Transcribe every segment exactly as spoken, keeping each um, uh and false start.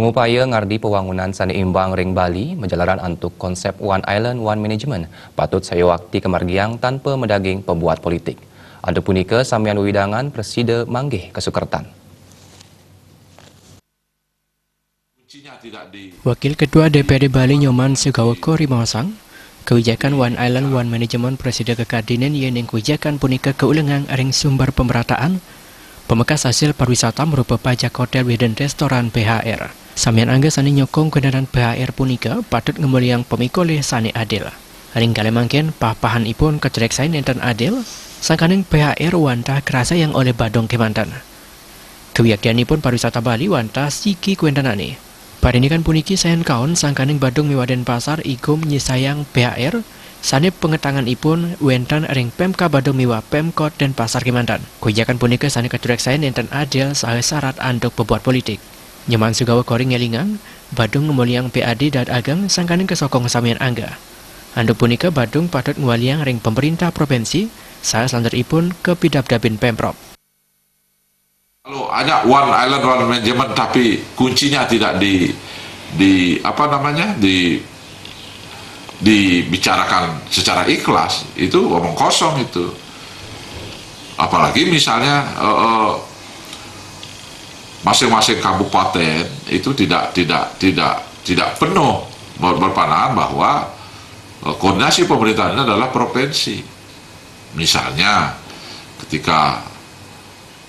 Upaya ngardi pewangunan sane imbang ring Bali majalaran antuk konsep One Island, One Management patut sayuwakti kamargiang tanpa madaging pabuat politik. Antuk punika samian wewidangan prasida manggih kasukertan. Wakil Ketua D P R D Bali Nyoman Sugawa Kori maosang, kawijakan One Island One Management prasida kakardinin yening kawijakan punika kaulengang ring sumber pamrataan pamekas hasil pariwisata marupa pajak hotel wiadin restoran P H R. Samian angga sane nyokong kawentenan P H R punika patut ngamolihang pamikolih sane adil. Ring kalih mangkin, pah-pahanipun katureksain nenten adil, sangkaning P H R wantah karasayang olih Badung kemanten. Kawiaktianipun pariwisata Bali wantah siki kawentenane. Parindikan puniki sayan kaon sangkaning Badung miwah Denpasar ikum nyisayang P H R sane pangetanganipun wenten ring Pemkab Badung miwah Pemkot Denpasar kemanten. Kawijakan punika sane katureksain nenten adil saha sarat antuk pabuat politik. Nyoman Sugawa Kori ngelingang, Badung ngamolihang P A D dait ageng sangkaning kasokong samian angga. Antuk punika Badung patut ngwaliang ring pamrintah provinsi saha salanturipun kapidabdabin Pemprov. Kalau ada One Island One Management tapi kuncinya tidak di di apa namanya di dibicarakan secara ikhlas, itu omong kosong itu. Apalagi misalnya eh, eh, masing-masing kabupaten itu tidak tidak tidak tidak penuh ber- berpandangan bahwa eh, koordinasi pemerintahan ini adalah provinsi. Misalnya ketika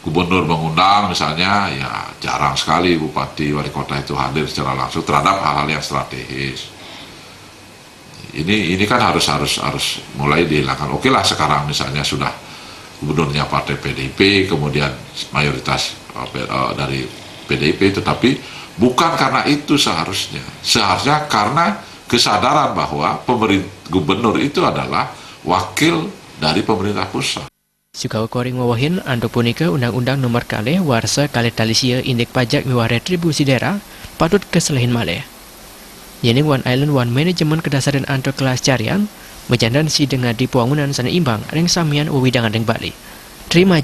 gubernur mengundang misalnya, ya jarang sekali bupati, wali kota itu hadir secara langsung terhadap hal-hal yang strategis. Ini ini kan harus harus harus mulai dihilangkan. Oke lah, sekarang misalnya sudah gubernurnya partai P D I P, kemudian mayoritas eh, P- eh, dari P D I P, tetapi bukan karena itu seharusnya. Seharusnya karena kesadaran bahwa pemerintah gubernur itu adalah wakil dari pemerintah pusat. Sugawa Kori ngwewehin antuk punika Undang-Undang Nomor Kalih Warsa Kalih Tali Sia indik pajak miwah retribusi daerah patut kaselehin malih. Yening One Island One Management kadasarin antuk kelestarian, majanten sida ngardi pawangunan sane imbang ring samian wewidangan ring Bali. Terima